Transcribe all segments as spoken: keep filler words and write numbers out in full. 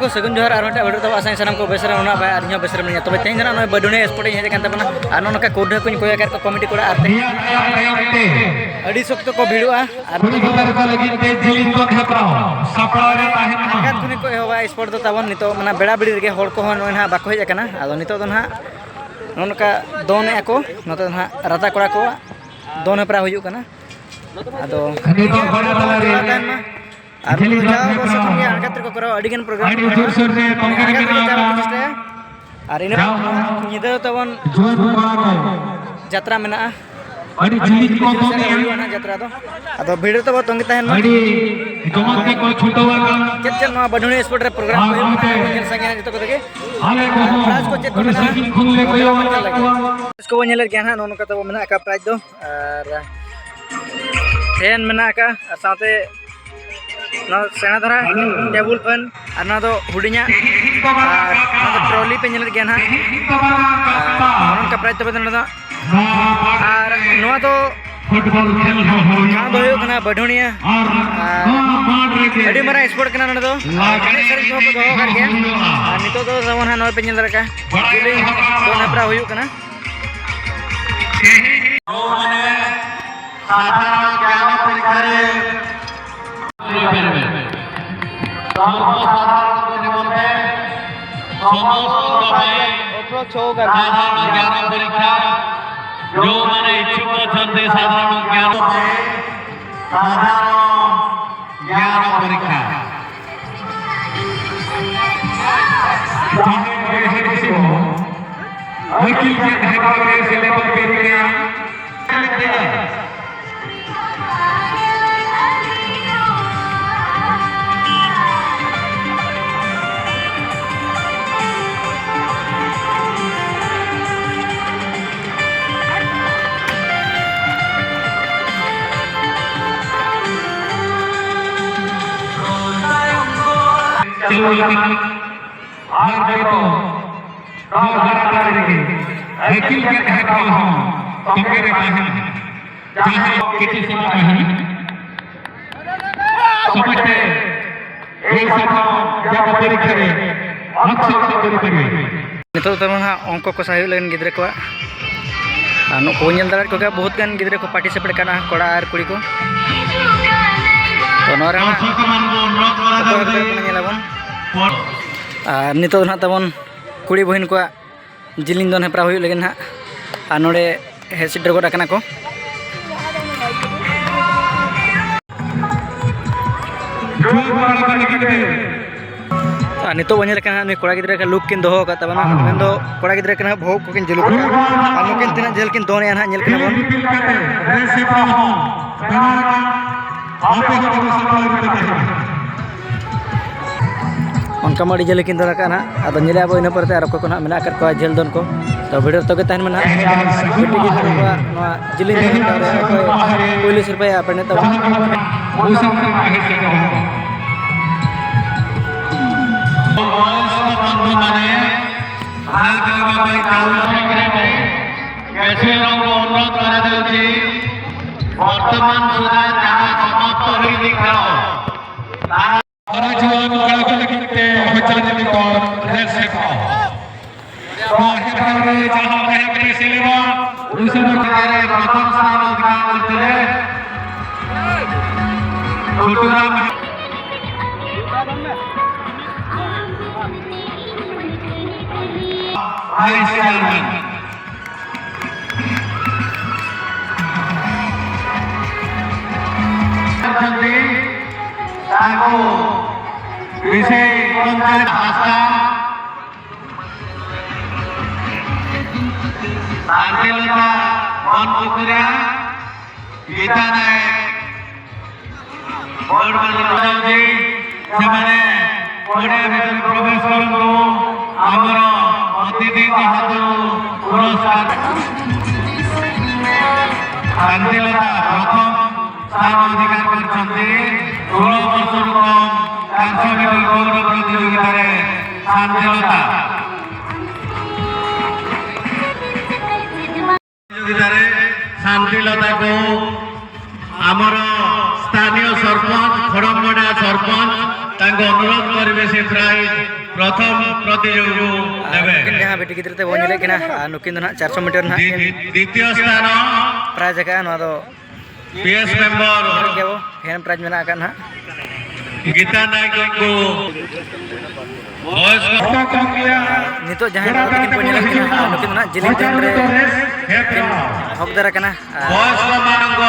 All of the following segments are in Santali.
ᱠᱚ ᱥᱟᱹᱜᱩᱱ ᱡᱚᱦᱟᱨ ᱟᱨ ᱢᱤᱫᱴᱟᱝ video ᱨᱮ ᱛᱟᱵᱚ ᱟᱥᱟᱧ ᱥᱟᱱᱟᱢ ᱠᱚ ᱵᱮᱥ ᱨᱮ ᱢᱮᱱᱟᱜ ᱯᱮᱭᱟ ᱟᱨ ᱤᱧ ᱦᱚᱸ ᱵᱮᱥ ᱨᱮ ᱢᱮᱱᱟᱹᱧᱟ᱾ ᱛᱚᱵᱮ ᱛᱮᱦᱮᱧ ᱫᱚ ᱱᱟᱜ ᱱᱚᱜᱼᱚᱭ ᱵᱟᱹᱰᱩᱱᱤᱭᱟᱹ spot ᱤᱧ ᱦᱮᱡ ᱟᱠᱟᱱ ᱛᱟᱵᱚᱱᱟ ᱟᱨ ᱱᱚᱜᱼᱚ ᱱᱚᱝᱠᱟ ᱠᱳᱰᱷᱟᱹ ᱠᱚᱧ ᱠᱚᱭ ᱟᱠᱟᱫ ᱠᱚᱣᱟ committee ᱠᱚᱲᱟ ᱟᱨ ᱛᱮᱦᱮᱧ ᱟᱹᱰᱤ ᱥᱚᱠᱛᱚ ᱠᱚ ᱵᱷᱤᱲᱚᱜᱼᱟ ᱟᱨ ᱠᱩᱲᱤ ᱜᱤᱫᱽᱨᱟᱹ ᱠᱚ ᱞᱟᱹᱜᱤᱫ ᱛᱮ ᱡᱤᱞᱤᱧ ᱫᱚᱱ ᱦᱮᱯᱨᱟᱣ ᱥᱟᱯᱲᱟᱣ ᱨᱮ ᱛᱟᱦᱮᱱ ᱢᱟ᱾ ᱟᱬᱜᱟᱛ ᱠᱷᱚᱱ ᱠᱚ ᱮᱦᱚᱵᱟ spot ᱫᱚ ᱛᱟᱵᱚᱱ᱾ ᱱᱤᱛᱚᱜ ᱢᱟᱱᱮ ᱵᱮᱲᱟ ᱵᱮᱲᱤ ᱨᱮᱜᱮ ᱦᱚᱲ ᱠᱚᱦᱚᱸ ᱱᱚᱜᱼᱚᱭ ᱱᱟᱦᱟᱜ ᱵᱟᱠᱚ ᱦᱮᱡ ᱟᱠᱟᱱᱟ᱾ ᱟᱫᱚ ᱱᱤᱛᱚᱜ ᱫᱚ ᱱᱟᱦᱟᱜ ᱱᱚᱜᱼᱚ ᱱᱚᱝᱠᱟ ᱫᱚᱱᱮᱜᱼᱟ ᱠᱚ, ᱱᱚᱛᱮ ᱫᱚ ᱱᱟᱦᱟᱜ ᱨᱟᱛᱟ ᱠᱚᱲᱟ ᱠᱚᱣᱟᱜ ᱫᱚᱱ ᱦᱮᱯᱨᱟᱣ ᱦᱩᱭᱩᱜ ᱠᱟᱱᱟ᱾ ᱟᱫᱚ ᱱᱤᱛᱚᱜ ᱜᱚᱲᱟ ᱛᱟᱞᱟ ᱨᱮ ᱛᱟᱦᱮᱱ ᱢᱟ᱾ ᱟᱨ ᱡᱤᱞᱤᱧ ᱡᱟᱣ ᱫᱚᱱ ᱵᱚᱪᱷᱚᱨ ᱠᱷᱚᱱ ᱜᱮ ᱦᱮᱯᱨᱟᱣ ᱟᱬᱜᱟᱛ ᱨᱮᱠᱚ ᱠᱚᱨᱟᱣᱟ ᱟᱹᱰᱤ ᱜᱟᱱ program᱾ ᱟᱹᱰᱤ ᱡᱳᱨᱥᱳᱨ ᱛᱮ ᱢᱟᱱᱮ ᱛᱚᱝᱜᱮ ᱟᱬᱜᱟᱛ ᱨᱮᱠᱚ ᱢᱮᱱᱟᱜᱼᱟ᱾ ᱪᱟᱞᱟᱜ ᱠᱚ ᱪᱮᱥᱴᱟᱭᱟ᱾ ᱟᱨ ᱤᱱᱟᱹ ᱡᱟᱣ ᱧᱤᱫᱟᱹ ᱫᱚ ᱛᱟᱵᱚᱱ ᱡᱩᱣᱟᱹᱱ ᱠᱚᱲᱟ ᱠᱚ ᱡᱟᱛᱨᱟ ᱢᱮᱱᱟᱜᱼᱟ᱾ ᱟᱹᱰᱤ ᱡᱤᱞᱤᱧ ᱠᱚ ᱡᱳᱨᱥᱳᱨ ᱛᱮ ᱫᱚᱱᱮᱜᱼᱟ᱾ ᱦᱩᱭᱩᱜᱼᱟ ᱱᱟᱦᱟᱜ ᱡᱟᱛᱨᱟ ᱫᱚ᱾ ᱟᱫᱚ ᱵᱷᱤᱲ ᱨᱮ ᱛᱟᱵᱚ ᱛᱚᱸᱜᱮ ᱛᱟᱦᱮᱱ ᱢᱟ᱾ ᱟᱹᱰᱤ ᱡᱚᱢᱚᱠ ᱛᱮᱠᱚ ᱪᱷᱩᱴᱟᱹᱣ ᱟᱠᱟᱱ᱾ ᱪᱮᱫ ᱪᱮᱫ ᱱᱚᱣᱟ ᱵᱟᱹᱰᱷᱩᱱᱤ spot ᱨᱮ program ᱟᱨ ᱠᱚ ᱦᱩᱭᱩᱜ ᱠᱟᱱᱟ ᱚᱱᱛᱮ ᱧᱮᱞ ᱥᱟᱸᱜᱮᱭᱟ ᱡᱚᱛᱚ ᱠᱚᱛᱮ ᱜᱮ᱾ ᱟᱞᱮ ᱟᱨ ᱠᱚᱦᱚᱸ prize ᱠᱚ ᱪᱮᱫ ᱠᱚ ᱟᱹᱰᱤ ᱢᱮᱱᱟᱜᱼᱟ? ᱥᱟᱺᱜᱤᱧ ᱠᱷᱚᱱ ᱞᱮ ᱱᱚᱛᱮ ᱠᱚᱭᱚᱜ ᱵᱚᱱ ᱧᱮᱞ ᱟᱠᱟᱫ ᱞᱮᱜᱮ᱾ ᱠᱚᱣᱟ᱾ Prize ᱠᱚᱵᱚᱱ ᱧᱮᱞᱮᱫ ᱜᱮᱭᱟ ᱱᱟᱦᱟᱜ, ᱱᱚᱜᱼᱚ ᱱᱚᱝᱠᱟ ᱛᱟᱵᱚ ᱢᱮᱱᱟᱜ ᱟᱠᱟᱫ prize ᱫᱚ᱾ ᱟᱨ fan ᱢᱮᱱᱟᱜ ᱟᱠᱟᱫ ᱟᱨ ᱥᱟᱶᱛᱮ ᱱᱚᱣᱟ ᱥᱮᱬᱟ ᱫᱷᱟᱨᱟ table fan ᱟᱨ ᱱᱚᱣᱟ ᱫᱚ ᱦᱩᱰᱤᱧᱟᱜ ᱟᱨ ᱱᱚᱣᱟ ᱫᱚ trolley ᱯᱮ ᱧᱮᱞᱮᱫ ᱜᱮᱭᱟ ᱱᱟᱦᱟᱜ᱾ ᱟᱨ ᱱᱚᱜᱼᱚ ᱱᱚᱝᱠᱟ prize ᱛᱟᱵᱚ ᱱᱚᱰᱮ ᱫᱚ᱾ ᱟᱨ ᱱᱚᱣᱟ ᱫᱚ football ᱠᱷᱮᱞ ᱦᱚᱸ ᱦᱩᱭᱩᱜᱼᱟ᱾ ᱴᱷᱟᱶ ᱫᱚ ᱦᱩᱭᱩᱜ ᱠᱟᱱᱟ ᱵᱟᱹᱰᱷᱩᱱᱤᱭᱟᱹ᱾ ᱟᱨ ᱟᱨ ᱱᱚᱣᱟ ᱢᱟᱴᱷ ᱨᱮᱜᱮ ᱟᱹᱰᱤ ᱢᱟᱨᱟᱝ sport ᱠᱟᱱᱟ ᱱᱚᱰᱮ ᱫᱚ᱾ ᱞᱟᱜᱽᱲᱮ ᱮᱱᱮᱡ ᱥᱮᱨᱮᱧ ᱠᱚᱦᱚᱸ ᱠᱚ ᱫᱚᱦᱚ ᱟᱠᱟᱫ ᱜᱮᱭᱟ᱾ ᱦᱩᱭᱩᱜᱼᱟ᱾ ᱟᱨ ᱱᱤᱛᱚᱜ ᱫᱚ ᱡᱮᱢᱚᱱ ᱦᱟᱸᱜ ᱱᱚᱜᱼᱚᱭ ᱯᱮ ᱧᱮᱞ ᱫᱟᱲᱮᱭᱟᱜ ᱠᱟᱱᱟ, ᱵᱟᱲᱟᱭ ᱡᱤᱞᱤᱧ ᱦᱟᱯᱲᱟᱢ ᱫᱚᱱ ᱦᱮᱯᱨᱟᱣ ᱦᱩᱭᱩᱜ ᱠᱟᱱᱟ᱾ ᱛᱮᱦᱮᱧ ᱢᱟᱱᱮ ᱥᱟᱫᱷᱟᱨᱚᱱ ᱜᱮᱭᱟᱱ ᱯᱚᱨᱤᱠᱠᱷᱟ ᱨᱮ ସର୍ବସାଧାରଣଙ୍କ ନିମନ୍ତେ ସମସ୍ତ ପାଇଁ ସାଧାରଣ ଜ୍ଞାନ ପରୀକ୍ଷା। ଯେଉଁମାନେ ଇଚ୍ଛୁକ ଅଛନ୍ତି ସାଧାରଣ ଜ୍ଞାନ ପାଇଁ, ସାଧାରଣ ଜ୍ଞାନ ପରୀକ୍ଷା। ଚାହେଁ ଏହାର ଥିବ, ଅଖିଲ କେନ୍ ହେବା ବେଳେ ସେ ଲେବଲ କରିବେ। ᱪᱟᱹᱞᱩ ᱞᱮᱠᱷᱟᱱ ᱟᱨ ᱡᱚᱛᱚ ᱱᱚᱣᱟ ᱫᱷᱟᱨᱟ ᱫᱷᱟᱨᱮ ᱨᱮᱜᱮ ᱟᱹᱠᱤᱞ ᱜᱮ ᱛᱟᱦᱮᱸ ᱠᱚᱜ ᱦᱚᱸ ᱛᱚᱸᱜᱮ ᱨᱮ ᱛᱟᱦᱮᱱᱟ᱾ ᱡᱟᱦᱟᱸᱭ ᱠᱤᱪᱷᱩ ᱥᱮᱬᱟ ᱛᱟᱦᱮᱱᱟ᱾ ᱥᱚᱢᱟᱡᱽ ᱛᱮ ᱱᱤᱛᱚᱜ ᱫᱚ ᱛᱟᱵᱚᱱ ᱦᱟᱸᱜ ᱚᱝᱠᱚ ᱠᱚᱥᱟ ᱦᱩᱭᱩᱜ ᱞᱟᱹᱜᱤᱫ ᱜᱤᱫᱽᱨᱟᱹ ᱠᱚᱣᱟᱜ᱾ ᱟᱨ ᱱᱩᱠᱩ ᱵᱚᱱ ᱧᱮᱞ ᱫᱟᱲᱮᱭᱟᱜ ᱠᱚᱜᱮᱭᱟ, ᱵᱚᱦᱩᱛ ᱜᱟᱱ ᱜᱤᱫᱽᱨᱟᱹ ᱠᱚ ᱯᱟᱨᱴᱤᱥᱤᱯᱮᱴ ᱠᱟᱱᱟ, ᱠᱚᱲᱟ ᱟᱨ ᱠᱩᱲᱤ ᱠᱚ᱾ ᱛᱚ ᱱᱚᱣᱟ ᱨᱮ ᱦᱟᱸᱜ ᱚᱠᱚᱭ ᱦᱚᱸ ᱧᱮᱞᱟᱵᱚᱱ᱾ ᱟᱨ ᱱᱤᱛᱚᱜ ᱫᱚ ᱦᱟᱸᱜ ᱛᱟᱵᱚᱱ ᱠᱩᱲᱤ ᱵᱚᱦᱤᱱ ᱠᱚᱣᱟᱜ ᱡᱤᱞᱤᱧ ᱫᱚᱱ ᱦᱮᱯᱨᱟᱣ ᱦᱩᱭᱩᱜ ᱞᱟᱹᱜᱤᱫ ᱱᱟᱦᱟᱜ᱾ ᱟᱨ ᱱᱚᱰᱮ ᱦᱮᱡ ᱥᱮᱴᱮᱨ ᱜᱚᱫ ᱟᱠᱟᱱᱟ ᱠᱚ᱾ ᱟᱨ ᱱᱤᱛᱚᱜ ᱵᱚᱱ ᱧᱮᱞ ᱠᱟᱱᱟ ᱱᱩᱭ ᱠᱚᱲᱟ ᱜᱤᱫᱽᱨᱟᱹ ᱞᱩᱠ ᱠᱤᱱ ᱫᱚᱦᱚ ᱟᱠᱟᱫ ᱛᱟᱵᱚᱱᱟ, ᱢᱮᱱᱫᱚ ᱠᱚᱲᱟ ᱜᱤᱫᱽᱨᱟᱹ ᱠᱟᱱᱟ ᱵᱚᱦᱚᱜ ᱠᱚᱠᱤᱱ ᱡᱩᱞᱩᱯ ᱠᱟᱜᱼᱟ᱾ ᱟᱨ ᱱᱩᱠᱤᱱ ᱛᱤᱱᱟᱹᱜ ᱡᱷᱟᱹᱞ ᱠᱤᱱ ᱫᱚᱱᱮᱜᱼᱟ ᱱᱟᱦᱟᱜ, ᱧᱮᱞ ᱠᱤᱱᱟ ᱵᱚᱱ᱾ ᱚᱱᱠᱟ ᱢᱟ ᱟᱹᱰᱤ ᱡᱷᱟᱹᱞ ᱠᱤᱱ ᱫᱚᱱ ᱟᱠᱟᱫᱼᱟ ᱱᱟᱦᱟᱜ᱾ ᱟᱫᱚ ᱧᱮᱞᱮᱜᱼᱟ ᱵᱚ ᱤᱱᱟᱹ ᱯᱚᱨᱮᱛᱮ ᱟᱨ ᱚᱠᱚᱭ ᱠᱚ ᱱᱟᱦᱟᱜ ᱢᱮᱱᱟᱜ ᱟᱠᱟᱫ ᱠᱚᱣᱟ ᱡᱷᱟᱹᱞ ᱫᱚᱱ ᱠᱚ᱾ ᱛᱚ ᱵᱷᱤᱰᱤᱭᱳ ᱨᱮ ᱛᱚᱵᱮ ᱛᱟᱦᱮᱱ ᱢᱮ ᱱᱟᱦᱟᱜ᱾ ᱢᱤᱫᱴᱤᱡ ᱜᱮ ᱱᱟᱦᱟᱜ ᱱᱚᱣᱟ ᱡᱤᱞᱤᱧ ᱫᱚᱱ ᱦᱮᱯᱨᱟᱣ ᱨᱮ ᱚᱠᱚᱭ ᱯᱩᱭᱞᱩ ᱥᱤᱨᱯᱟᱹᱭᱟ ᱯᱮᱱᱰᱮ ᱛᱟᱵᱚᱱ᱾ ବୟସ୍କ ବନ୍ଧୁମାନେ, ମା ଦୁର୍ଗାଙ୍କ ପାଇଁ ଚାଉଳ ବିକ୍ରି ପାଇଁ ବେଶୀ ଲୋକଙ୍କୁ ଅନୁରୋଧ କରାଯାଉଛି। ବର୍ତ୍ତମାନ ସୁଦ୍ଧା ଯାହା ସମାପ୍ତ ହୋଇଛି ଖେଳ, ତାହା କରାଯିବ, ମଙ୍ଗଳକୁ ଲିଖିତେ ହଜାରେ ଲିଟର ରେସ୍ ହେବ। ତ ହେବାରେ ଯାହା କହିବା ପାଇଁ ସିଲେବା, ରୁଷିତ ଭାବରେ ପ୍ରଥମ ସ୍ଥାନ ଅଧିକାର କରିଥିଲେ ଛୋଟୁରାମ। Vice chairman. ଅଛନ୍ତି, ତାଙ୍କୁ ବିଶେଷ ପଞ୍ଚାୟତ ହାସ୍ତା, ଶାନ୍ତିଲତା ବନକୁକୁରିଆ, ଗୀତା ନାୟକ, ବୋର୍ଡ ମାନଙ୍କୁ ଯାଉଛି, ସେମାନେ ପଡ଼ିଆ ଭିତରେ ପ୍ରବେଶ କରନ୍ତୁ। ଆମର ଅତିଥିଙ୍କ ହାତରୁ ପୁରସ୍କାର। ଶାନ୍ତିଲତା ପ୍ରଥମ ସ୍ଥାନ ଅଧିକାର କରିଛନ୍ତି। ଷୋହଳ ବର୍ଷରୁ କମ୍ ଚାରିଶହ ମିଟର ଦୌଡ଼ ପ୍ରତିଯୋଗିତାରେ ଶାନ୍ତିଲତା। ପ୍ରତିଯୋଗିତାରେ ଶାନ୍ତିଲତାକୁ ଆମର ସ୍ଥାନୀୟ ସରପଞ୍ଚ, ଖଡ଼ମଗଡ଼ା ସରପଞ୍ଚ, ତାଙ୍କୁ ଅନୁରୋଧ କରିବେ ସେ ପ୍ରାଇଜ୍ ପ୍ରଥମ ପ୍ରତିଯୋଗୀକୁ ଦେବେ। ᱱᱩᱠᱤᱱ ᱡᱟᱦᱟᱸ ᱵᱤᱴᱤ ᱜᱤᱫᱽᱨᱟᱹ ᱛᱮ ᱵᱚᱱ ᱧᱮᱞᱮᱫ ᱠᱤᱱᱟ, ᱟᱨ ᱱᱩᱠᱤᱱ ᱫᱚ ᱱᱟᱦᱟᱜ ᱪᱟᱨᱥᱚ ᱢᱤᱴᱟᱨ ᱱᱟᱦᱟᱜ ᱠᱤᱱ ᱫᱤ- ᱫᱤᱛᱤᱭᱚ ᱥᱛᱷᱟᱱ ᱯᱨᱟᱭᱤᱡᱽ ᱟᱠᱟᱫᱼᱟ᱾ ᱱᱚᱣᱟ ᱫᱚ ᱯᱤ ᱮᱥ ᱢᱮᱢᱵᱚᱨ ᱧᱮᱞᱮᱫ ᱜᱮᱭᱟ ᱵᱚ, ᱯᱷᱮᱱ ᱯᱨᱟᱭᱤᱡᱽ ᱢᱮᱱᱟᱜ ᱟᱠᱟᱫ ᱱᱟᱦᱟᱜ᱾ ᱜᱤᱛᱟ ᱱᱟᱭᱠᱚ ᱠᱚ ᱵᱚᱭᱚᱥ ᱠᱚ ᱱᱤᱛᱚᱜ ᱡᱟᱦᱟᱸᱭ ᱫᱟᱫᱟ ᱛᱟᱹᱠᱤᱱ ᱠᱚ ᱧᱮᱞᱮᱫ ᱠᱤᱱᱟ, ᱟᱨ ᱱᱩᱠᱤᱱ ᱫᱚ ᱱᱟᱦᱟᱜ ᱡᱤᱞᱤᱧ ᱫᱤᱱ ᱨᱮ ᱠᱤᱱ ᱦᱚᱠᱫᱟᱨ ᱟᱠᱟᱱᱟ᱾ ବୟସ୍କମାନଙ୍କ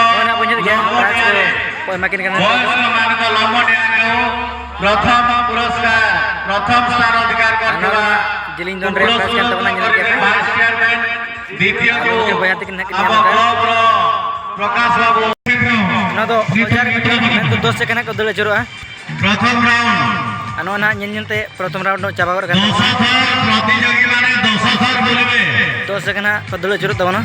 ନମ୍ବର ନ୍ୟାୟ ଓ ପ୍ରଥମ ସ୍ଥାନ ଅଧିକାର କରିଥିବା ᱡᱤᱞᱤᱧ ᱫᱚᱱ ᱨᱮ ᱯᱷᱟᱥᱴ ᱠᱟᱱ ᱛᱟᱵᱚᱱᱟ ᱧᱮᱞ ᱠᱮᱫ ᱯᱮ᱾ ᱵᱷᱟᱭᱤᱥ ᱪᱮᱭᱟᱨᱢᱮᱱ ᱫᱤᱛᱤᱭᱚ ᱟᱨ ᱩᱱᱠᱤᱱ ᱵᱚᱭᱦᱟ ᱛᱟᱹᱠᱤᱱ ᱱᱟᱦᱟᱜ ᱠᱤᱱ ᱧᱟᱢ ᱟᱠᱟᱫᱼᱟ᱾ ᱱᱚᱣᱟ ᱫᱚ ᱦᱟᱡᱟᱨ ᱢᱤᱴᱟᱨ ᱢᱮᱱᱫᱚ ᱫᱚᱥ ᱥᱮᱠᱮᱱᱰ ᱠᱚ ᱫᱟᱹᱲ ᱟᱹᱪᱩᱨᱚᱜᱼᱟ᱾ ᱟᱨ ᱱᱚᱣᱟ ᱱᱟᱦᱟᱜ ᱧᱮᱞ ᱧᱮᱞ ᱛᱮ ᱯᱨᱚᱛᱷᱚᱢ ᱨᱟᱣᱩᱱᱰ ᱫᱚ ᱪᱟᱵᱟ ᱜᱚᱫ ᱟᱠᱟᱱ ᱛᱟᱵᱚᱱᱟ᱾ ᱫᱚᱥ ᱥᱮᱠᱮᱱᱰ ᱦᱟᱸᱜ ᱠᱚ ᱫᱟᱹᱲ ᱟᱹᱪᱩᱨᱚᱜ ᱛᱟᱵᱚᱱᱟ᱾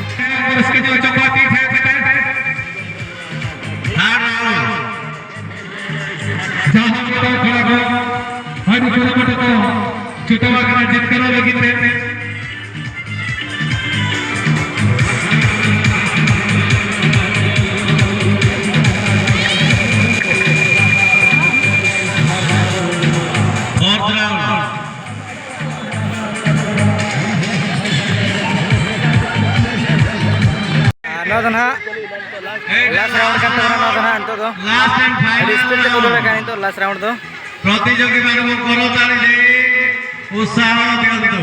ᱡᱟᱦᱟᱸ ᱠᱚᱲᱟ ᱠᱚ ᱟᱹᱰᱤ ᱠᱩᱨᱩᱢᱩᱴᱩ ᱠᱚ ᱪᱷᱩᱴᱟᱹᱣ ᱟᱠᱟᱱᱟ ᱡᱤᱛᱠᱟᱹᱨᱚᱜ ᱞᱟᱹᱜᱤᱫ ᱛᱮ᱾ Fourth round. ᱟᱨ ᱱᱚᱣᱟ ᱫᱚ ᱱᱟᱦᱟᱜ ᱞᱟᱥᱴ ᱨᱟᱣᱩᱱᱰ ᱠᱟᱱ ᱛᱟᱵᱚᱱᱟ᱾ ᱱᱚᱣᱟ ᱫᱚ ᱱᱟᱦᱟᱜ ᱱᱤᱛᱚᱜ ᱫᱚ ᱞᱟᱥᱴ ᱮᱱᱰ ᱯᱷᱟᱭᱱᱟᱞ ᱟᱹᱰᱤ ᱥᱯᱤᱰ ᱛᱮᱠᱚ ᱫᱟᱹᱲ ᱠᱟᱱᱟ ᱱᱤᱛᱚᱜ ᱞᱟᱥᱴ ᱨᱟᱣᱩᱱᱰ ᱫᱚ᱾ ପ୍ରତିଯୋଗୀମାନଙ୍କୁ କରତାଳି ଦେଇ ଉତ୍ସାହ ଦିଅନ୍ତୁ।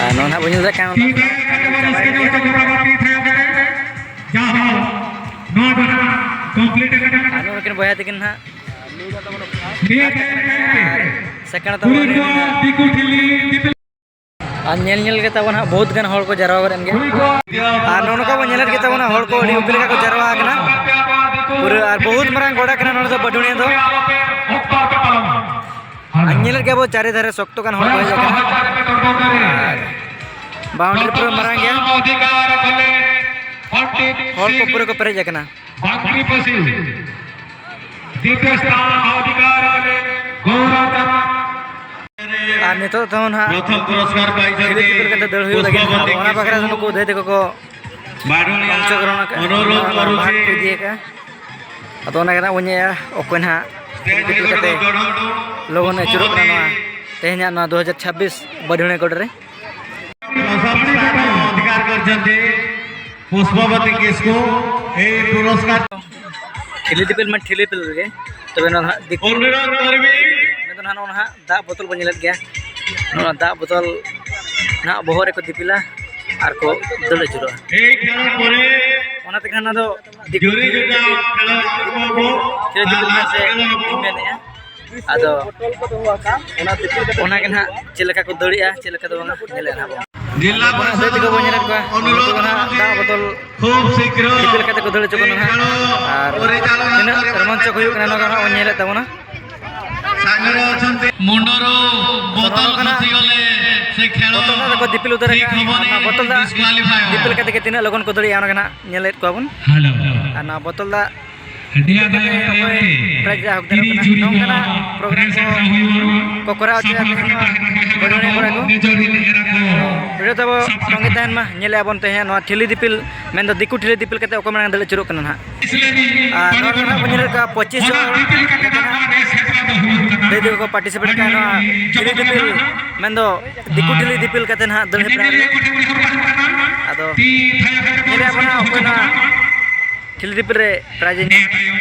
ᱟᱨ ᱱᱚᱣᱟ ᱱᱟᱦᱟᱜ ᱵᱚᱱ ᱧᱮᱞ ᱫᱟᱲᱮᱭᱟᱜ ᱠᱟᱱᱟ, ᱱᱚᱣᱟ ᱫᱚ ᱱᱟᱦᱟᱜ ᱠᱚᱢᱯᱞᱤᱴ ᱟᱠᱟᱱᱟ᱾ ᱟᱨ ᱱᱩᱠᱤᱱ ᱵᱚᱭᱦᱟ ᱛᱟᱹᱠᱤᱱ ᱱᱟᱦᱟᱜ ᱱᱤᱭᱟᱹ ᱴᱟᱭᱤᱢ ᱨᱮ ᱥᱮᱠᱮᱱᱰ ᱛᱟᱵᱚᱱ ᱠᱩᱲᱤ ᱠᱚ ᱫᱤᱠᱩ ᱴᱷᱤᱞᱤ ᱫᱤᱯᱤᱞ ᱟᱨ ᱧᱮᱞ ᱧᱮᱞ ᱜᱮ ᱛᱟᱵᱚᱱ ᱦᱟᱸᱜ ᱵᱚᱦᱩᱛ ᱜᱟᱱ ᱦᱚᱲ ᱠᱚ ᱡᱟᱨᱣᱟ ᱜᱚᱫ ᱮᱱ ᱜᱮᱭᱟ᱾ ᱟᱨ ᱱᱚᱜᱼᱚ ᱱᱚᱝᱠᱟ ᱵᱚᱱ ᱧᱮᱞᱮᱫ ᱜᱮ ᱛᱟᱵᱚᱱᱟ, ᱦᱚᱲ ᱠᱚ ᱟᱹᱰᱤ ᱩᱛᱟᱹᱨ ᱞᱮᱠᱟ ᱠᱚ ᱡᱟᱨᱣᱟ ᱟᱠᱟᱱᱟ ᱯᱩᱨᱟᱹ᱾ ᱟᱨ ᱵᱚᱦᱩᱛ ᱢᱟᱨᱟᱝ ᱜᱚᱰᱟ ᱠᱟᱱᱟ ᱱᱚᱰᱮ ᱫᱚ ᱵᱟᱹᱰᱩᱱᱤᱭᱟᱹ ᱫᱚ᱾ ᱟᱨ ᱧᱮᱞᱮᱫ ᱜᱮᱭᱟ ᱵᱚ ᱪᱟᱨᱮ ᱫᱷᱟᱨᱮ ᱥᱚᱠᱛᱚ ᱜᱟᱱ ᱦᱚᱲ ᱠᱚ ᱦᱮᱡ ᱟᱠᱟᱱᱟ᱾ ᱟᱨ ᱵᱟᱣᱩᱱᱰᱟᱨᱤ ᱯᱩᱨᱟᱹ ᱢᱟᱨᱟᱝ ᱜᱮᱭᱟ, ᱦᱚᱲ ᱠᱚ ᱯᱩᱨᱟᱹ ᱠᱚ ᱯᱮᱨᱮᱡ ᱟᱠᱟᱱᱟ᱾ ᱵᱟᱝᱠᱤ ᱯᱟᱹᱥᱤ ᱫᱤᱛᱤᱭᱚ ᱥᱛᱷᱟᱱ ᱚᱫᱷᱤᱠᱟᱨ ᱠᱟᱛᱮ ᱜᱚᱣᱨᱚᱵ ᱫᱟᱨᱟ ᱟᱨ ᱱᱤᱛᱚᱜ ᱫᱚ ᱱᱟᱦᱟᱜ ᱯᱨᱚᱛᱷᱚᱢ ᱯᱩᱨᱚᱥᱠᱟᱨ ᱯᱟᱭ ᱫᱷᱤᱨᱤ ᱫᱤᱯᱤᱞ ᱠᱟᱛᱮ ᱫᱟᱹᱲ ᱦᱩᱭᱩᱜ ᱞᱟᱹᱜᱤᱫ᱾ ᱚᱱᱟ ᱵᱟᱠᱷᱨᱟ ᱫᱚ ᱱᱩᱠᱩ ᱫᱟᱹᱭ ᱛᱟᱠᱚ ᱠᱚ ᱚᱝᱥᱚᱜᱨᱚᱦᱚᱱ ᱟᱠᱟᱫᱼᱟ, ᱚᱱᱩᱨᱳᱫᱷ ᱱᱚᱣᱟ ᱠᱚᱨᱩᱪᱷᱤ᱾ ᱵᱷᱟᱜᱽ ᱠᱚ ᱤᱫᱤ ᱟᱠᱟᱫᱼᱟ᱾ ᱟᱫᱚ ᱚᱱᱟ ᱜᱮ ᱱᱟᱜ ᱵᱚᱱ ᱧᱮᱞᱟ ᱚᱠᱚᱭ ᱱᱟᱦᱟᱜ ᱫᱤᱯᱤᱞ ᱠᱟᱛᱮ ᱞᱚᱜᱚᱱ ᱟᱹᱪᱩᱨᱚᱜ ᱠᱟᱱᱟ ᱱᱚᱣᱟ ᱛᱮᱦᱮᱧᱟᱜ ᱱᱚᱣᱟ ᱫᱩ ᱦᱟᱡᱟᱨ ᱪᱷᱟᱵᱵᱤᱥ ᱵᱟᱹᱰᱷᱤᱭᱟᱹ ᱜᱚᱰᱟ ᱨᱮ᱾ ପ୍ରଥମ ସ୍ଥାନ ଅଧିକାର କରିଛନ୍ତି ପୁଷ୍ପବତୀ କିସ୍କୁ। ଏହି ପୁରସ୍କାର ᱴᱷᱤᱞᱤ ᱫᱤᱯᱤᱞ ᱢᱟ ᱴᱷᱤᱞᱤ ᱫᱤᱯᱤᱞ ᱨᱮᱜᱮ, ᱛᱚᱵᱮ ᱱᱚᱣᱟ ᱱᱟᱦᱟᱜ ᱫᱤᱯᱤᱞ ᱚᱱᱩᱨᱳᱫᱷ ᱠᱚᱨᱢᱤ᱾ ᱢᱮᱱᱫᱚ ᱱᱟᱦᱟᱜ ᱱᱚᱣᱟ ᱱᱟᱦᱟᱜ ᱫᱟᱜ ᱵᱳᱛᱚᱞ ᱵᱚᱱ ᱧᱮᱞᱮᱫ ᱜᱮᱭᱟ, ᱱᱚᱣᱟ ᱫᱟᱜ ᱵᱳᱛᱚᱞ ᱱᱟᱦᱟᱜ ᱵᱚᱦᱚᱜ ᱨᱮᱠᱚ ᱫᱤᱯᱤᱞᱟ ᱟᱨ ᱠᱚ ᱫᱟᱹᱲ ᱟᱹᱪᱩᱨᱚᱜᱼᱟ᱾ ᱮᱭ ᱠᱷᱮᱞ ᱯᱚᱨᱮ ᱚᱱᱟ ᱛᱮᱜᱮ ᱱᱟᱦᱟᱜ ᱱᱚᱣᱟ ᱫᱚ ᱫᱤᱯᱤᱞ ᱡᱩᱨᱤ ᱡᱚᱴᱟᱣ ᱠᱷᱮᱞᱳᱰ ᱠᱚ ᱴᱷᱤᱞᱤ ᱫᱤᱯᱤᱞ ᱢᱮᱱᱛᱮ ᱤᱧ ᱢᱮᱱᱮᱫᱼᱟ᱾ ᱟᱫᱚ ᱚᱱᱟ ᱜᱮ ᱱᱟᱦᱟᱜ ᱪᱮᱫ ᱞᱮᱠᱟ ᱠᱚ ᱫᱟᱹᱲᱮᱜᱼᱟ, ᱪᱮᱫ ᱞᱮᱠᱟ ᱫᱚ ᱵᱟᱝᱟ, ᱧᱮᱞᱮᱫ ᱱᱟᱦᱟᱜ ᱵᱚᱱ᱾ ᱡᱤᱞᱟ ᱟᱵᱚ ᱱᱟᱦᱟᱜ ᱫᱟᱹᱭ ᱛᱟᱠᱚ ᱵᱚᱱ ᱧᱮᱞᱮᱫ ᱠᱚᱣᱟ, ᱩᱱᱠᱩ ᱫᱚ ᱱᱟᱦᱟᱜ ᱫᱟᱜ ᱵᱳᱛᱚᱞ ᱠᱷᱩᱵ ᱥᱤᱜᱽᱨᱚ ᱫᱤᱯᱤᱞ ᱠᱟᱛᱮ ᱠᱚ ᱫᱟᱹᱲ ᱦᱚᱪᱚ ᱠᱟᱱᱟ ᱱᱟᱦᱟᱜ᱾ ᱟᱨ ᱯᱚᱨᱤᱪᱟᱞᱚᱱᱟ ᱛᱤᱱᱟᱹᱜ ᱠᱚᱨᱮ ᱨᱳᱢᱟᱧᱪᱚᱠ ᱦᱩᱭᱩᱜ ᱠᱟᱱᱟ, ᱱᱚᱣᱟ ᱫᱚ ᱱᱟᱦᱟᱜ ᱵᱚᱱ ᱧᱮᱞᱮᱫ ᱛᱟᱵᱚᱱᱟ᱾ ᱥᱟᱜᱨᱚ ᱚᱪᱚᱱᱛᱮ ᱢᱩᱱᱰᱚᱨᱩ ᱵᱚᱛᱚᱞ ᱱᱚᱜᱼᱚ ᱱᱚᱝᱠᱟ ᱠᱷᱚᱥᱤ ᱜᱚᱞᱮ ᱥᱮ ᱠᱷᱮᱞᱚ ᱵᱚᱛᱚᱞ ᱫᱟᱜ ᱨᱮᱠᱚ ᱫᱤᱯᱤᱞ ᱩᱛᱟᱹᱨ ᱴᱷᱤᱠ ᱟᱠᱟᱫᱼᱟ᱾ ᱦᱚᱵᱚᱱᱤ ᱚᱱᱟ ᱵᱚᱛᱚᱞ ᱫᱟᱜ disqualify ᱦᱚᱵᱚᱱᱟ᱾ ᱫᱤᱯᱤᱞ ᱠᱟᱛᱮ ᱜᱮ ᱛᱤᱱᱟᱹᱜ ᱞᱚᱜᱚᱱ ᱠᱚ ᱫᱟᱹᱲᱮᱜᱼᱟ, ᱚᱱᱟ ᱜᱮ ᱱᱟᱦᱟᱜ ᱧᱮᱞᱮᱫ ᱠᱚᱣᱟ ᱵᱚᱱ᱾ ᱦᱮᱞᱳ᱾ ᱟᱨ ᱱᱚᱣᱟ ᱵᱚᱛᱚᱞ ᱫᱟᱜ ᱟᱹᱰᱤ ᱟᱸᱴ ᱫᱤᱯᱤᱞ ᱠᱟᱛᱮ ᱟᱭᱟᱢ ᱚᱠᱚᱭ ᱛᱮ prize ᱨᱮ ᱦᱚᱠᱫᱟᱨᱚᱜ ᱠᱤᱨᱤᱧ ᱠᱟᱱᱟ, ᱡᱩᱨᱤ ᱱᱚᱝᱠᱟᱱᱟᱜ ᱱᱚᱣᱟ program ᱠᱚ ᱥᱟᱯᱲᱟᱣ ᱦᱩᱭᱩᱜᱼᱟ᱾ ᱠᱚ ᱠᱚᱨᱟᱣ ᱦᱚᱪᱚᱭᱟ, ᱥᱟᱯᱲᱟᱣ ᱛᱮᱦᱮᱧ ᱠᱟᱛᱮ ᱱᱚᱣᱟ ᱛᱟᱦᱮᱸ ᱠᱟᱱᱟ ᱵᱟᱹᱭᱦᱟᱹᱲᱤ ᱠᱚᱨᱮ ᱠᱚ᱾ ᱱᱤᱡᱚᱨ ᱨᱤᱱ ᱮᱨᱟ ᱠᱚ᱾ ᱵᱷᱤᱰᱤᱭᱳ ᱛᱟᱵᱚ ᱥᱟᱯᱲᱟᱣ ᱛᱚᱸᱜᱮ ᱛᱟᱦᱮᱱ ᱢᱟ, ᱧᱮᱞᱮᱜᱼᱟ ᱵᱚᱱ ᱛᱮᱦᱮᱧ ᱱᱚᱣᱟ ᱴᱷᱤᱞᱤ ᱫᱤᱯᱤᱞ, ᱢᱮᱱᱫᱚ ᱫᱤᱠᱩ ᱴᱷᱤᱞᱤ ᱫᱤᱯᱤᱞ ᱠᱟᱛᱮ ᱚᱠᱚᱭ ᱢᱟᱲᱟᱝ ᱫᱟᱹᱲ ᱟᱹᱪᱩᱨᱚᱜ ᱠᱟᱱᱟ ᱱᱟᱦᱟᱜ᱾ ᱤᱥᱞᱟᱢᱤ ᱟᱨ ᱱᱚᱣᱟ ᱨᱮ ᱱᱟᱦᱟᱜ ᱵᱚᱱ ᱧᱮᱞᱮᱫ ᱠᱚᱣᱟ ᱯᱚᱸᱪᱤᱥ ᱚᱱᱟ ᱡᱚᱱ ᱫᱤᱯᱤᱞ ᱠᱟᱛᱮ ᱱᱟᱦᱟᱜ ᱱᱚᱣᱟ ᱨᱮᱥ ᱦᱮᱯᱨᱟᱣ ᱫᱚ ᱦᱩᱭᱩᱜ ᱠᱟᱱᱟ᱾ ᱫᱟᱹᱭ ᱛᱟᱠᱚ ᱠᱚ participate ᱠᱟᱱᱟ ᱱᱚᱣᱟ ᱟᱹᱰᱤ ᱴᱷᱤᱞᱤ ᱡᱚᱛᱚ ᱫᱤᱯᱤᱞ, ᱠᱟᱛᱷᱟ᱾ ᱢᱮᱱᱫᱚ ᱫᱤᱠᱩ ᱟᱨ ᱴᱷᱤᱞᱤ ᱫᱤᱯᱤᱞ ᱠᱟᱛᱮ ᱱᱟᱦᱟᱜ ᱫᱟᱹᱲ ᱦᱮᱯᱨᱟᱣ ᱨᱮ᱾ ᱠᱚᱴᱷᱮᱱ ᱱᱮᱦᱚᱨ ᱯᱟᱦᱴᱟ ᱠᱟᱱᱟ᱾ ᱟᱫᱚ ᱛᱤ ᱛᱷᱟᱭᱚ ᱠᱟᱛᱮ ᱵᱚᱱ ᱧᱮᱞᱮᱜᱼᱟ ᱵᱚᱱ ᱱᱟᱦᱟᱜ ᱚᱠᱚᱭ ᱱᱚᱣᱟ ᱴᱷᱤᱞᱤ ᱫᱤᱯᱤᱞ ᱨᱮ prize ᱮ ᱧᱟᱢᱟ᱾ ᱱᱤᱭᱟᱹ ᱛᱟᱭᱚᱢ᱾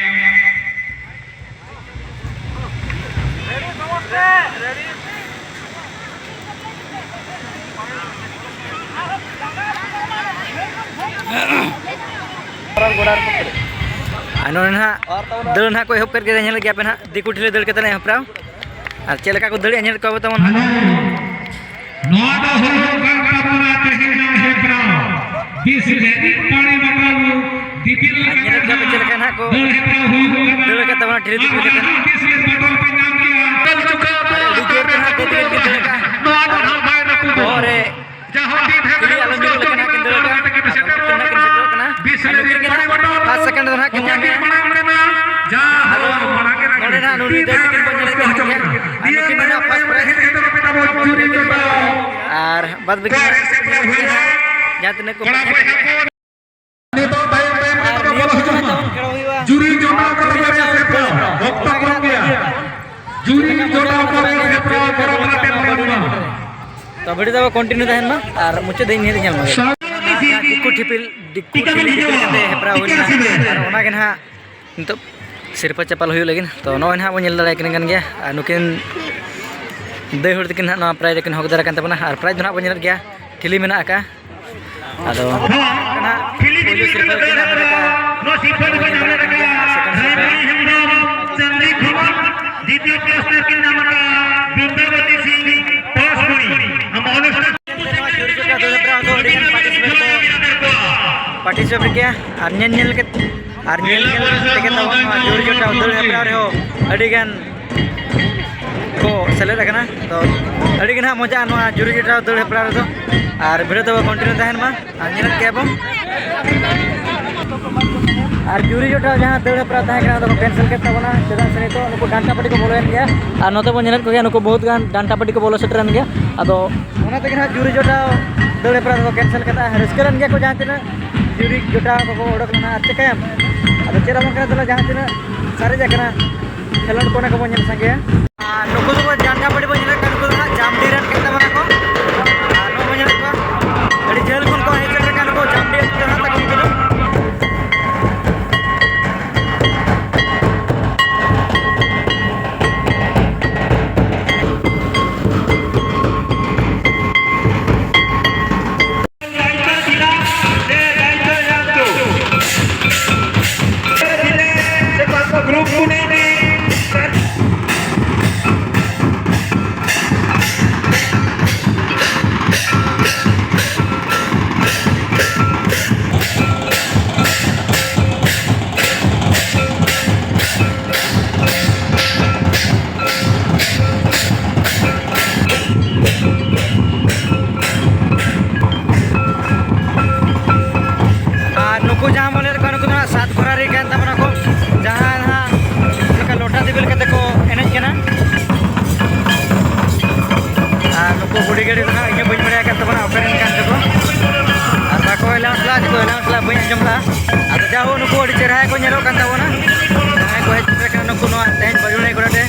ᱟᱨ ᱱᱚᱰᱮ ᱱᱟᱦᱟᱜ ᱫᱟᱹᱲ ᱱᱟᱦᱟᱜ ᱠᱚ ᱮᱦᱚᱵ ᱠᱮᱫ ᱜᱮ, ᱧᱮᱞ ᱜᱮᱭᱟ ᱯᱮ ᱱᱟᱦᱟᱜ ᱫᱤᱠᱩ ᱴᱷᱤᱞᱤ ᱫᱟᱹᱲ ᱠᱟᱛᱮ ᱱᱟᱦᱟᱜ ᱦᱮᱯᱨᱟᱣ᱾ ᱟᱨ ᱪᱮᱫ ᱞᱮᱠᱟ ᱠᱚ ᱫᱟᱹᱲᱮᱜᱼᱟ, ᱧᱮᱞ ᱠᱚᱣᱟ ᱵᱚ ᱛᱟᱵᱚᱱ᱾ ᱦᱮᱞᱳ᱾ ᱱᱚᱣᱟ ᱫᱚ ᱦᱩᱭᱩᱜ ᱠᱟᱱ ᱛᱟᱵᱚᱱᱟ ᱛᱮᱦᱮᱧᱟᱜ ᱦᱮᱯᱨᱟᱣ᱾ ᱵᱤᱥ ᱢᱤᱱᱤᱴ ᱯᱟᱲᱤ ᱵᱟᱴᱟᱞ ᱫᱤᱯᱤᱞ ᱟᱨ ᱧᱮᱞᱮᱫ ᱜᱮᱭᱟ ᱯᱮ ᱪᱮᱫ ᱞᱮᱠᱟ ᱱᱟᱦᱟᱜ ᱠᱚ ᱫᱟᱹᱲ ᱦᱮᱯᱨᱟᱣ ᱦᱩᱭᱩᱜ ᱠᱟᱱᱟ᱾ ᱫᱟᱹᱲ ᱟᱠᱟᱫ ᱛᱟᱵᱚᱱᱟ ᱴᱷᱤᱞᱤ ᱫᱤᱯᱤᱞ ᱠᱟᱛᱮ᱾ ᱟᱨ ᱵᱤᱥ ᱢᱤᱱᱤᱴ ᱵᱟᱴᱟᱞ ᱯᱮ ᱧᱟᱢ ᱠᱮᱜᱼᱟ᱾ ᱟᱨ ᱟᱹᱰᱤ ᱡᱳᱨ ᱛᱮ ᱱᱟᱦᱟᱜ ᱫᱟᱹᱲ ᱫᱟᱹᱲ ᱠᱤᱱ ᱫᱟᱹᱲ ᱟᱠᱟᱫᱼᱟ᱾ ᱱᱚᱣᱟ ᱫᱚ ᱟᱨ ᱱᱟᱦᱟᱜ ᱵᱟᱭ ᱨᱟᱹᱯᱩᱫᱚᱜᱼᱟ᱾ ᱵᱚᱦᱚᱜ ᱨᱮ ᱡᱟᱦᱟᱸ ᱛᱤᱱ ᱠᱩᱞᱤ ᱟᱞᱚᱢ ᱧᱩᱨᱩ ᱞᱮᱠᱷᱟᱱ ᱦᱟᱸᱜ ᱠᱤᱱ ᱫᱟᱹᱲ ᱟᱠᱟᱫᱼᱟ᱾ ᱟᱨ ᱱᱩᱠᱤᱱ ᱱᱟᱦᱟᱜ ᱠᱤᱱ ᱥᱮᱴᱮᱨᱚᱜ ᱠᱟᱱᱟ᱾ ᱟᱨ ᱱᱩᱠᱤᱱ ᱜᱮ ᱱᱟᱦᱟᱜ first second ᱫᱚ ᱱᱟᱦᱟᱜ ᱠᱤᱱ ᱧᱟᱢᱮᱜᱼᱟ᱾ ᱟᱫᱚ ᱱᱚᱰᱮ ᱱᱟᱦᱟᱜ ᱱᱩᱱᱩ ᱫᱟᱹᱭ ᱛᱟᱹᱠᱤᱱ ᱵᱚᱱ ᱧᱮᱞᱮᱫ ᱠᱤᱱ ᱜᱮᱭᱟ᱾ ᱟᱨ ᱱᱩᱠᱤᱱ ᱫᱚ ᱱᱟᱦᱟᱜ first prize᱾ ᱟᱨ ᱵᱟᱫ ᱵᱟᱹᱠᱤ ᱡᱟᱦᱟᱸ ᱛᱤᱱᱟᱹᱜ ᱠᱚ ᱡᱩᱨᱤ ᱡᱚᱴᱟᱣ ᱠᱚᱨᱮ ᱦᱮᱯᱨᱟᱣ ᱯᱟᱨᱚᱢ ᱠᱟᱛᱮ ᱛᱟᱵᱚᱱ ᱢᱟ᱾ ᱛᱚ ᱵᱷᱤᱰᱤᱭᱳ ᱫᱚ ᱠᱚᱱᱴᱤᱱᱤᱭᱩ ᱛᱟᱦᱮᱱ ᱢᱟ ᱟᱨ ᱢᱩᱪᱟᱹᱫ ᱫᱷᱟᱹᱵᱤᱡ ᱧᱮᱞ ᱧᱟᱢ ᱢᱟ᱾ ᱥᱟᱶᱛᱮ ᱡᱟᱦᱟᱸ ᱫᱤᱠᱩ ᱴᱷᱤᱯᱤᱞ, ᱫᱤᱠᱩ ᱴᱷᱤᱯᱤᱞ ᱠᱷᱮᱞ ᱠᱟᱛᱮ ᱦᱮᱯᱨᱟᱣ ᱦᱩᱭ ᱞᱮᱱᱟ ᱟᱨ ᱚᱱᱟᱜᱮ ᱱᱟᱦᱟᱜ ᱱᱤᱛᱚᱜ ᱥᱤᱨᱯᱟᱹ ᱪᱟᱯᱟᱞ ᱦᱩᱭᱩᱜ ᱞᱟᱹᱜᱤᱫ᱾ ᱛᱚ ᱱᱚᱜᱼᱚᱭ ᱱᱟᱦᱟᱜ ᱵᱚᱱ ᱧᱮᱞ ᱫᱟᱲᱮᱭᱟᱠᱤᱱ ᱠᱟᱱ ᱜᱮᱭᱟ ᱟᱨ ᱱᱩᱠᱤᱱ ᱫᱟᱹᱭ ᱦᱚᱲ ᱛᱟᱹᱠᱤᱱ ᱱᱟᱦᱟᱜ ᱱᱚᱣᱟ ᱯᱨᱟᱭᱤᱡᱽ ᱫᱚᱠᱤᱱ ᱦᱚᱠᱫᱟᱨ ᱟᱠᱟᱱ ᱛᱟᱵᱚᱱᱟ ᱟᱨ ᱯᱨᱟᱭᱤᱡᱽ ᱫᱚ ᱱᱟᱦᱟᱜ ᱵᱚᱱ ᱧᱮᱞᱮᱫ ᱜᱮᱭᱟ, ᱴᱷᱤᱞᱤ ᱢᱮᱱᱟᱜ ᱟᱠᱟᱫᱼᱟ᱾ ᱟᱫᱚ ᱱᱟᱦᱟᱜ ᱯᱩᱭᱞᱩ ᱥᱤᱨᱯᱟᱹ ᱠᱤᱱ ᱦᱟᱢᱮᱴ ᱟᱠᱟᱫᱼᱟ, ᱱᱚᱣᱟ ᱥᱤᱨᱯᱟᱹ ᱫᱚᱠᱚ ᱦᱟᱢᱮᱴ ᱟᱠᱟᱫᱼᱟ ᱥᱮᱠᱮᱱᱰ ᱥᱤᱨᱯᱟᱹ᱾ ᱨᱟᱭᱢᱚᱱᱤ ᱦᱮᱢᱵᱨᱚᱢ, ᱪᱟᱸᱫᱽᱞᱤ ᱠᱷᱚᱢᱟ, ᱫᱤᱛᱤᱭᱚ ᱯᱩᱨᱚᱥᱠᱟᱨ ᱠᱤᱱ ᱧᱟᱢ ᱟᱠᱟᱫᱼᱟ ᱵᱤᱫᱽᱭᱟᱵᱚᱛᱤ ᱥᱤᱝ, ᱯᱚᱥᱯᱩᱨᱤ᱾ ᱱᱚᱣᱟ ᱡᱩᱨᱤ ᱡᱚᱴᱟᱣ ᱫᱟᱹᱲ ᱦᱮᱯᱨᱟᱣ ᱫᱚ ᱟᱹᱰᱤ ᱜᱟᱱ ᱯᱟᱨᱴᱤᱥᱤᱯᱮᱴ ᱠᱚ ᱯᱟᱨᱴᱤᱥᱤᱯᱮᱴ ᱜᱮᱭᱟ ᱟᱨ ᱧᱮᱞ ᱧᱮᱞ ᱠᱟᱛᱮ, ᱟᱨ ᱧᱮᱞ ᱧᱮᱞ ᱛᱮᱜᱮ ᱛᱟᱵᱚᱱ ᱱᱚᱣᱟ ᱡᱩᱨᱤ ᱡᱚᱴᱟᱣ ᱫᱟᱹᱲ ᱦᱮᱯᱨᱟᱣ ᱨᱮᱦᱚᱸ ᱟᱹᱰᱤ ᱜᱟᱱ ᱠᱚ ᱥᱮᱞᱮᱫ ᱟᱠᱟᱱᱟ᱾ ᱛᱚ ᱟᱹᱰᱤ ᱜᱮ ᱱᱟᱦᱟᱜ ᱢᱚᱡᱟ ᱱᱚᱣᱟ ᱡᱩᱨᱤ ᱡᱚᱴᱟᱣ ᱫᱟᱹᱲ ᱦᱮᱯᱨᱟᱣ ᱨᱮᱫᱚ᱾ ᱟᱨ ᱵᱷᱤᱰᱤᱭᱳ ᱫᱚ ᱠᱚᱱᱴᱤᱱᱤᱭᱩ ᱛᱟᱦᱮᱱ ᱢᱟ ᱟᱨ ᱧᱮᱞᱮᱫ ᱜᱮᱭᱟ ᱵᱚᱱ᱾ ᱟᱨ ᱡᱩᱨᱤ ᱡᱚᱴᱟᱣ ᱡᱟᱦᱟᱸ ᱫᱟᱹᱲ ᱦᱮᱯᱨᱟᱣ ᱛᱟᱦᱮᱸ ᱠᱟᱱᱟ, ᱚᱱᱟ ᱫᱚᱠᱚ ᱠᱮᱱᱥᱮᱞ ᱠᱮᱫ ᱛᱟᱵᱚᱱᱟ, ᱪᱮᱫᱟᱜ ᱥᱮ ᱱᱤᱛᱚᱜ ᱱᱩᱠᱩ ᱰᱟᱱᱴᱟ ᱯᱟᱹᱴᱤ ᱠᱚ ᱵᱚᱞᱚᱭᱮᱱ ᱜᱮᱭᱟ᱾ ᱟᱨ ᱱᱚᱛᱮ ᱵᱚᱱ ᱧᱮᱞᱮᱫ ᱠᱚᱜᱮᱭᱟ, ᱱᱩᱠᱩ ᱵᱚᱦᱩᱛ ᱜᱟᱱ ᱰᱟᱱᱴᱟ ᱯᱟᱹᱴᱤ ᱠᱚ ᱵᱚᱞᱚ ᱥᱮᱴᱮᱨᱮᱱ ᱜᱮᱭᱟ᱾ ᱟᱫᱚ ᱚᱱᱟ ᱛᱮᱜᱮ ᱱᱟᱦᱟᱜ ᱡᱩᱨᱤ ᱡᱚᱴᱟᱣ ᱫᱟᱹᱲ ᱦᱮᱯᱨᱟᱣ ᱫᱚᱠᱚ ᱠᱮᱱᱥᱮᱞ ᱠᱮᱫᱟ᱾ ᱨᱟᱹᱥᱠᱟᱹ ᱞᱮᱱ ᱜᱮᱭᱟ ᱠᱚ ᱡᱟᱦᱟᱸ ᱛᱤᱱᱟᱹᱜ ᱡᱩᱨᱤ ᱡᱚᱴᱟᱣ ᱠᱚᱠᱚ ᱚᱰᱚᱠ ᱞᱮᱱᱟ᱾ ᱟᱨ ᱪᱤᱠᱟᱹᱭᱟᱢ, ᱟᱫᱚ ᱪᱮᱫ ᱦᱚᱸ ᱵᱟᱝ ᱠᱟᱱᱟ᱾ ᱛᱟᱦᱚᱞᱮ ᱡᱟᱦᱟᱸ ᱛᱤᱱᱟᱹᱜ ᱥᱟᱨᱮᱡ ᱟᱠᱟᱱᱟ ᱠᱷᱮᱞᱳᱰ ᱠᱚ, ᱚᱱᱟ ᱠᱚᱵᱚᱱ ᱧᱮᱞ ᱥᱟᱸᱜᱮᱭᱟ᱾ ᱟᱨ ᱱᱩᱠᱩ ᱫᱚᱠᱚ ᱡᱟᱱᱛᱷᱟ ᱯᱟᱹᱴᱤ ᱵᱚᱱ ᱧᱮᱞᱮᱫ ᱠᱚᱣᱟ, ᱱᱩᱠᱩ ᱫᱚ ᱦᱟᱸᱜ ᱡᱟᱢᱰᱤ ᱨᱮᱱ ᱠᱟᱱ ᱛᱟᱵᱚᱱᱟ ᱠᱚ᱾ ᱟᱨ ᱱᱚᱜᱼᱚᱭ ᱵᱚᱱ ᱧᱮᱞᱮᱫ ᱠᱚᱣᱟ, ᱟᱹᱰᱤ ᱡᱷᱟᱹᱞ ᱠᱷᱚᱱ ᱠᱚ ᱦᱮᱡ ᱥᱮᱴᱮᱨ ᱟᱠᱟᱱ ᱱᱩᱠᱩ ᱡᱟᱢᱰᱤ ᱟᱹᱛᱩ ᱫᱚ ᱦᱟᱸᱜ ᱛᱟᱠᱚ ᱱᱩᱠᱩ ᱫᱚ᱾ ᱟᱨ ᱱᱩᱠᱩ ᱡᱟᱦᱟᱸ ᱵᱚᱱ ᱞᱟᱹᱭᱮᱫ ᱠᱚᱣᱟ, ᱱᱩᱠᱩ ᱫᱚ ᱦᱟᱸᱜ ᱥᱟᱛ ᱠᱚᱨᱟ ᱨᱮ ᱠᱟᱱ ᱛᱟᱵᱚᱱᱟ ᱠᱚ, ᱡᱟᱦᱟᱸ ᱦᱟᱸᱜ ᱞᱮᱠᱟ ᱞᱚᱴᱟ ᱫᱤᱯᱤᱞ ᱠᱟᱛᱮ ᱠᱚ ᱮᱱᱮᱡ ᱠᱟᱱᱟ᱾ ᱟᱨ ᱱᱩᱠᱩ ᱵᱩᱰᱷᱤ ᱜᱟᱹᱰᱤ ᱫᱚ ᱦᱟᱸᱜ ᱤᱧ ᱦᱚᱸ ᱵᱟᱹᱧ ᱵᱟᱲᱟᱭ ᱟᱠᱟᱫ ᱛᱟᱵᱚᱱᱟ ᱚᱠᱟ ᱨᱮᱱ ᱠᱟᱱ ᱛᱮᱠᱚ᱾ ᱟᱨ ᱵᱟᱠᱚ ᱮᱞᱟᱣᱩᱱᱥ ᱞᱮᱫᱼᱟ, ᱪᱮᱫ ᱠᱚ ᱮᱞᱟᱣᱩᱱᱥ ᱞᱮᱫᱼᱟ ᱵᱟᱹᱧ ᱟᱸᱡᱚᱢ ᱞᱮᱫᱼᱟ᱾ ᱟᱫᱚ ᱡᱟᱦᱳ, ᱱᱩᱠᱩ ᱟᱹᱰᱤ ᱪᱮᱦᱨᱟ ᱜᱮᱠᱚ ᱧᱮᱞᱚᱜ ᱠᱟᱱ ᱛᱟᱵᱚᱱᱟ, ᱡᱟᱦᱟᱸᱭ ᱠᱚ ᱦᱮᱡ ᱥᱮᱴᱮᱨ ᱠᱟᱱᱟ ᱱᱩᱠᱩ ᱱᱚᱣᱟ ᱛᱮᱦᱮᱧ ᱵᱟᱡᱩᱲᱟᱹᱭ ᱜᱚᱰᱟ ᱨᱮ᱾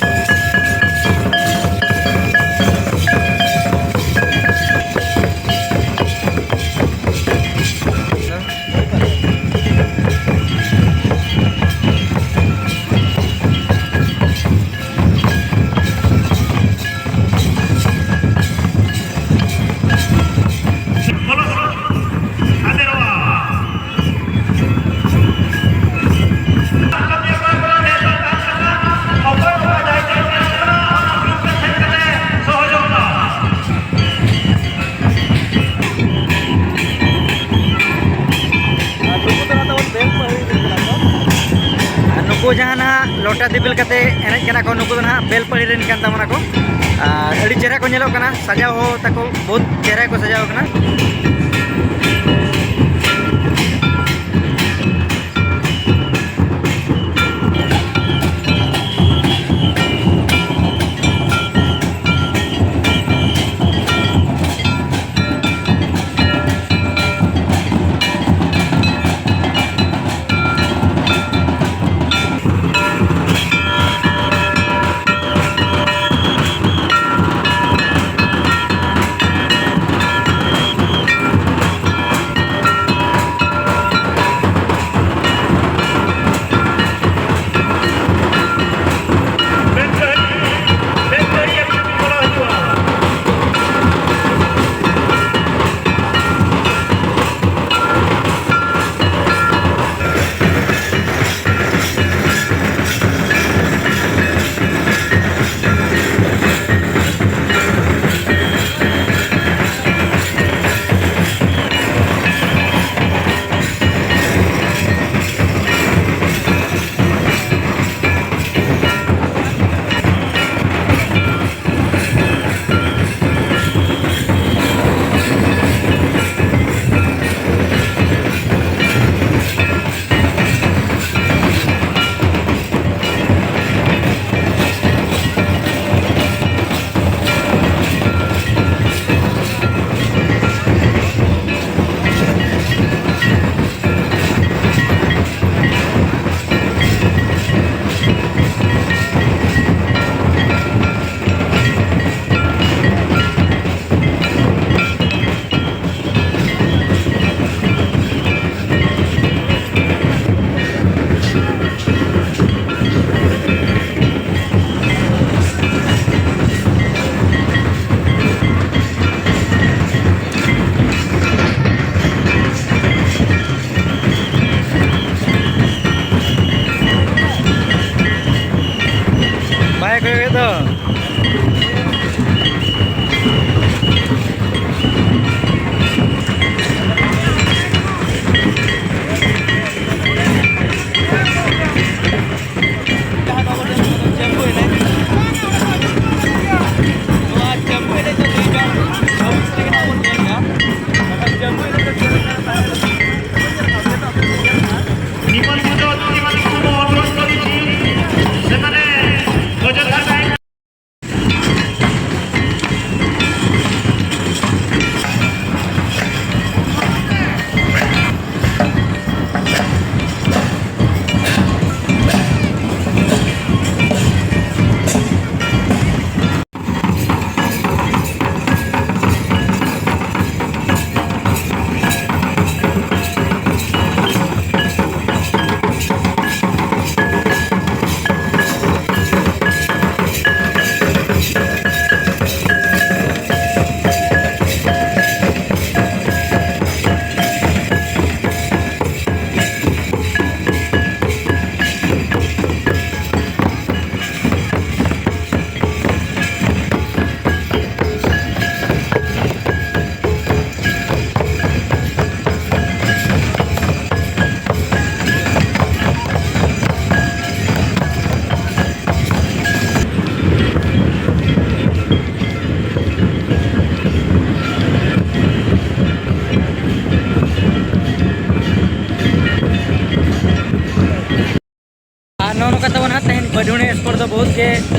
ᱚᱨᱠᱮᱥᱴᱨᱟ ᱫᱤᱯᱤᱞ ᱠᱟᱛᱮ ᱮᱱᱮᱡ ᱠᱟᱱᱟ ᱠᱚ᱾ ᱱᱩᱠᱩ ᱫᱚ ᱱᱟᱦᱟᱜ ᱵᱮᱞᱯᱟᱦᱟᱲᱤ ᱨᱮᱱ ᱠᱟᱱ ᱛᱟᱵᱚᱱᱟ ᱠᱚ᱾ ᱟᱨ ᱟᱹᱰᱤ ᱪᱮᱦᱨᱟ ᱠᱚ ᱧᱮᱞᱚᱜ ᱠᱟᱱᱟ, ᱥᱟᱡᱟᱣ ᱦᱚᱸ ᱛᱟᱠᱚ ᱵᱚᱦᱩᱛ ᱪᱮᱦᱨᱟ ᱠᱚ ᱥᱟᱡᱟᱣ ᱠᱟᱱᱟ᱾ ᱵᱟᱭ ᱠᱚᱭᱚᱜᱮᱫ ᱫᱚ᱾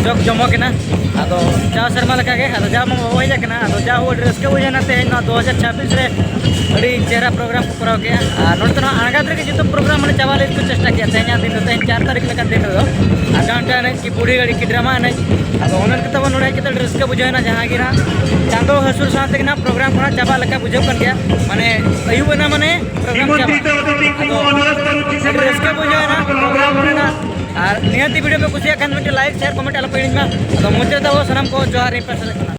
ᱡᱚᱠ ᱡᱚᱢᱚᱠ ᱮᱱᱟ᱾ ᱟᱫᱚ ᱡᱟᱣ ᱥᱮᱨᱢᱟ ᱞᱮᱠᱟᱜᱮ, ᱟᱫᱚ ᱡᱟᱣ ᱢᱟ ᱵᱟᱵᱚ ᱦᱮᱡ ᱟᱠᱟᱱᱟ, ᱟᱫᱚ ᱡᱟᱣ ᱦᱚᱸ ᱟᱹᱰᱤ ᱨᱟᱹᱥᱠᱟᱹ ᱵᱩᱡᱷᱟᱹᱣ ᱮᱱᱟ ᱛᱮᱦᱮᱧ ᱱᱚᱣᱟ ᱫᱩ ᱦᱟᱡᱟᱨ ᱪᱷᱟᱵᱵᱤᱥ ᱨᱮ ᱟᱹᱰᱤ ᱪᱮᱦᱨᱟ ᱯᱨᱳᱜᱨᱟᱢ ᱠᱚ ᱠᱚᱨᱟᱣ ᱠᱮᱜᱼᱟ᱾ ᱟᱨ ᱱᱚᱛᱮ ᱱᱚᱣᱟ ᱟᱬᱜᱟᱛ ᱨᱮᱜᱮ ᱡᱚᱛᱚ ᱯᱨᱳᱜᱨᱟᱢ ᱢᱟᱱᱮ ᱪᱟᱵᱟ ᱞᱟᱹᱜᱤᱫ ᱠᱚ ᱪᱮᱥᱴᱟ ᱠᱮᱜᱼᱟ ᱛᱮᱦᱮᱧᱟᱜ ᱫᱤᱱ ᱫᱚ, ᱛᱮᱦᱮᱧ ᱪᱟᱨ ᱛᱟᱹᱨᱤᱠᱷ ᱞᱮᱠᱟᱱ ᱫᱤᱱ ᱨᱮᱫᱚ᱾ ᱟᱨ ᱰᱟᱱᱴᱟ ᱮᱱᱮᱡ ᱠᱤ ᱵᱩᱲᱦᱤ ᱜᱟᱹᱲᱤ ᱠᱤ ᱰᱨᱟᱢᱟ ᱮᱱᱮᱡ, ᱟᱫᱚ ᱚᱱᱟ ᱠᱟᱛᱮ ᱵᱚᱱ ᱱᱚᱰᱮ ᱦᱮᱡ ᱠᱟᱛᱮ ᱟᱹᱰᱤ ᱨᱟᱹᱥᱠᱟᱹ ᱵᱩᱡᱷᱟᱹᱣ ᱮᱱᱟ, ᱡᱟᱦᱟᱸ ᱜᱮ ᱱᱟᱦᱟᱜ ᱪᱟᱸᱫᱚ ᱦᱟᱹᱥᱩᱨ ᱥᱟᱶ ᱛᱮᱜᱮ ᱱᱟᱦᱟᱜ ᱯᱨᱳᱜᱨᱟᱢ ᱠᱚ ᱱᱟᱦᱟᱜ ᱪᱟᱵᱟᱜ ᱞᱮᱠᱟ ᱵᱩᱡᱷᱟᱹᱜ ᱠᱟᱱ ᱜᱮᱭᱟ, ᱢᱟᱱᱮ ᱟᱹᱭᱩᱵ ᱮᱱᱟ ᱢᱟᱱᱮ ᱯᱨᱳᱜᱨᱟᱢ ᱪᱟᱵᱟ᱾ ᱟᱫᱚ ᱟᱹᱰᱤ ᱨᱟᱹᱥᱠᱟᱹ ᱵᱩᱡᱷᱟᱹᱣ ᱮᱱᱟ ᱯᱨᱳᱜᱨᱟᱢ ᱨᱮᱱᱟᱜ᱾ ᱟᱨ ᱱᱤᱦᱟᱹᱛᱤ ᱵᱷᱤᱰᱤᱭᱳ ᱯᱮ ᱠᱩᱥᱤᱭᱟᱜ ᱠᱷᱟᱱ ᱢᱤᱫᱴᱮᱱ ᱞᱟᱭᱤᱠ, ᱥᱮᱭᱟᱨ, ᱠᱚᱢᱮᱱᱴ ᱟᱞᱚ ᱯᱮ ᱦᱤᱲᱤᱧ ᱢᱟ᱾ ᱟᱫᱚ ᱢᱩᱪᱟᱹᱫ ᱨᱮ ᱟᱵᱚ ᱥᱟᱱᱟᱢ ᱠᱚ ᱡᱚᱦᱟᱨ ᱤᱧ ᱯᱟᱥᱱᱟᱣᱮᱫ ᱠᱟᱱᱟ᱾